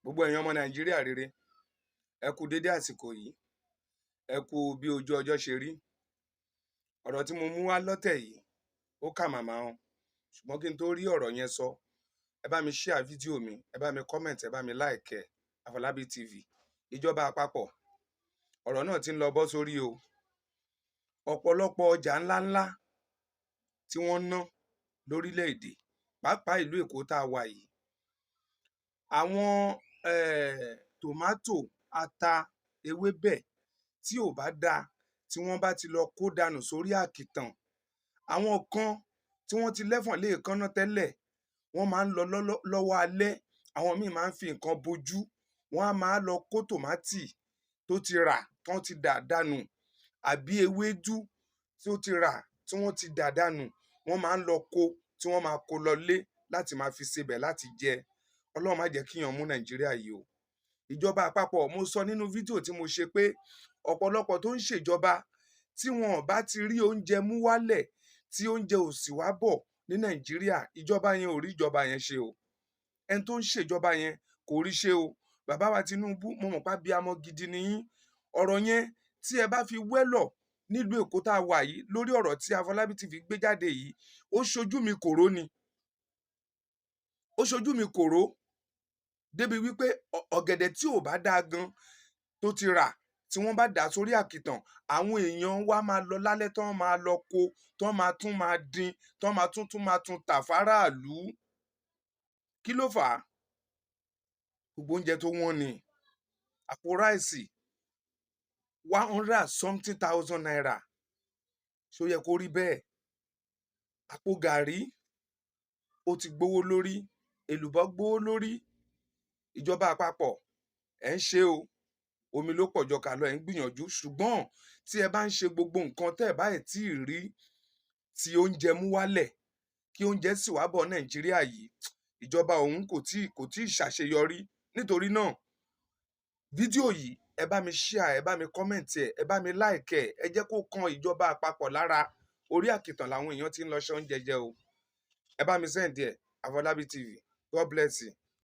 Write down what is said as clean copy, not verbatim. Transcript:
Gbogbo ẹ̀yin ọmọ Nàìjíríà rere, ẹ kú dédé àsìkò yìí, ẹ kú bí ojú ọjọ́ ṣe rí. Ọ̀rọ̀ tí mo mú wá lọ́tẹ̀ yìí, ó kà màmá o. Ṣùgbọ́n kí n tó rí ọ̀rọ̀ yẹn sọ, ẹ bá mi share fídíò mi, ẹ bá mi comment, ẹ bá mi like ẹ. Àfọlábí TV. Ìjọba àpapọ̀, ọ̀rọ̀ náà ti ń lọ bọ́ sórí o. Ọ̀pọ̀lọpọ̀ ọjà ńláńlá tí wọ́n ń ná lórílẹ̀-èdè, pàápàá ìlú Èkó tá a wà yìí, àwọn tòmátò, ata, ewébẹ̀ tí ò bá dáa, tí wọ́n bá ti lọ kó dànù sórí àkìtàn, àwọn kan tí wọ́n ti lẹ́fọ̀n léèkánná tẹ́lẹ̀, wọ́n máa ń lọ lọ́wọ́ alẹ́. Àwọn míì máa ń fi nǹkan bojú, wọ́n á máa lọ kó tòmátì tó ti rà tán ti dà dànù, àbí ewédú tó ti rà tí wọ́n ti dà dànù. Wọ́n máa ń lọ kó, tí wọ́n máa kó lọlé láti máa fi sebẹ̀ láti jẹ. Ọlọ́run má jẹ́ kíyàn mú Nàìjíríà yìí o. Ìjọba àpapọ̀, mo sọ nínú fídíò tí mo ṣe pé ọ̀pọ̀lọpọ̀ tó ń ṣèjọba, tí wọn ò bá ti rí oúnjẹ mú wálẹ̀, tí oúnjẹ ò sì wá bọ̀ ní Nàìjíríà, ìjọba yẹn ò rí ìjọba yẹn ṣe o. Ẹni tó ń ṣèjọba yẹn kò rí ṣe o. Bàbá wa Tinubu, mo mọ̀ pé abiyamọ gidi ni yín. Ọ̀rọ̀ yẹn tí ẹ bá fi wẹ́lọ̀ nílùú Èkó tá a wà yìí, lórí ọ̀rọ̀ tí Afọlábí TV gbé jáde yìí, ó ṣojú mi kòró ni, ó ṣojú mi kòró débi wípé ọ̀gẹ̀dẹ̀ tí ò bá dáa gan tó ti rà, tí wọ́n bá dà á sórí àkìtàn, àwọn èèyàn wa máa lọ lálẹ́, tán máa lọ kó, tán máa tún máa dín, tán máa tún tún máa tún tà fáráàlú. Kí ló fà á? Gbogbo oúnjẹ tó wọ́n ni. Àpò ráìsì, 100 and something thousand naira. Ṣó yẹ kó rí bẹ́ẹ̀? Àpò gàrí, ó ti gbówó lórí. Èlùbọ́ gbówó lórí. Ìjọba àpapọ̀, ẹ̀ ń ṣe o, omi ló pọ̀ jọkà lọ. Ẹ̀ ń gbìyànjú, ṣùgbọ́n tí ẹ bá ń ṣe gbogbo nǹkan, tẹ́ ẹ̀ bá ẹ̀ tí ì rí tí oúnjẹ mú wálẹ̀, kí oúnjẹ sì wá bọ̀ Nàìjíríà yìí, ìjọba òun kò tíì ṣàṣeyọrí. Nítorí náà, fídíò yìí, ẹ bá mi share, ẹ bá mi comment ẹ, ẹ bá mi like ẹ, ẹ jẹ́ kó kan ìjọba àpapọ̀ lára. Orí àkìtàn làwọn èèyàn ti ń lọ ṣe oúnjẹ jẹ o. Ẹ bá mi send ẹ. Àfọlábí TV, God bless you.